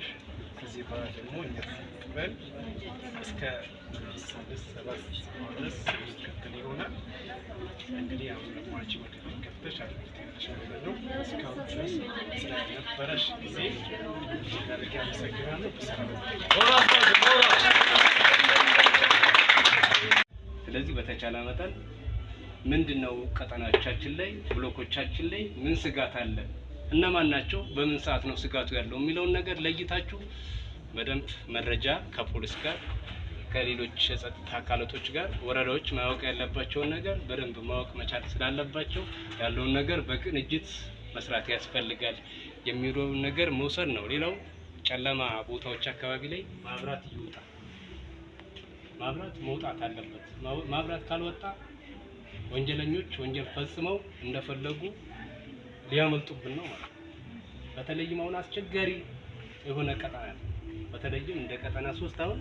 ትችያለሽ። ከዚህ በኋላ ደግሞ እኛ ቅበል እስከ ስድስት ሰባት ድረስ የሚቀጥል ይሆናል። እንግዲህ አሁን ደግሞ አንቺ ወደ ቤት ገብተሽ አሪፍ ትያለሽ ማለት ነው። እስካሁን ድረስ ስለነበረሽ ጊዜ እጅግ አድርጌ አመሰግናለሁ። በሰላም። ስለዚህ በተቻለ መጠን ምንድነው ቀጠናዎቻችን ላይ፣ ብሎኮቻችን ላይ ምን ስጋት አለ፣ እነማን ናቸው፣ በምን ሰዓት ነው ስጋቱ ያለው የሚለውን ነገር ለይታችሁ በደንብ መረጃ ከፖሊስ ጋር፣ ከሌሎች የጸጥታ አካላቶች ጋር ወረዳዎች ማወቅ ያለባቸውን ነገር በደንብ ማወቅ መቻል ስላለባቸው ያለውን ነገር በቅንጅት መስራት ያስፈልጋል የሚለውን ነገር መውሰድ ነው። ሌላው ጨለማ ቦታዎች አካባቢ ላይ ማብራት ይውጣ። ማብራት መውጣት አለበት። ማብራት ካልወጣ ወንጀለኞች ወንጀል ፈጽመው እንደፈለጉ ሊያመልጡብን ነው ማለት ነው። በተለይም አሁን አስቸጋሪ የሆነ ቀጠና ነው። በተለይም እንደ ቀጠና 3 አሁን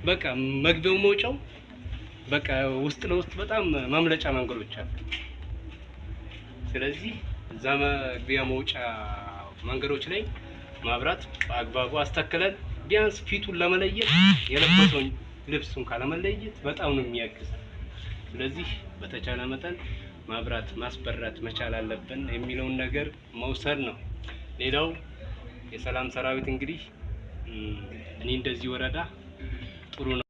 በቃ መግቢያው መውጫው በቃ ውስጥ ለውስጥ በጣም ማምለጫ መንገዶች አሉ። ስለዚህ እዛ መግቢያ መውጫ መንገዶች ላይ ማብራት በአግባቡ አስተክለን ቢያንስ ፊቱን ለመለየት፣ የለበሰውን ልብሱን ካለመለየት በጣም ነው የሚያግዝ። ስለዚህ በተቻለ መጠን ማብራት ማስበራት መቻል አለብን የሚለውን ነገር መውሰድ ነው። ሌላው የሰላም ሰራዊት እንግዲህ እኔ እንደዚህ ወረዳ ጥሩ ነው።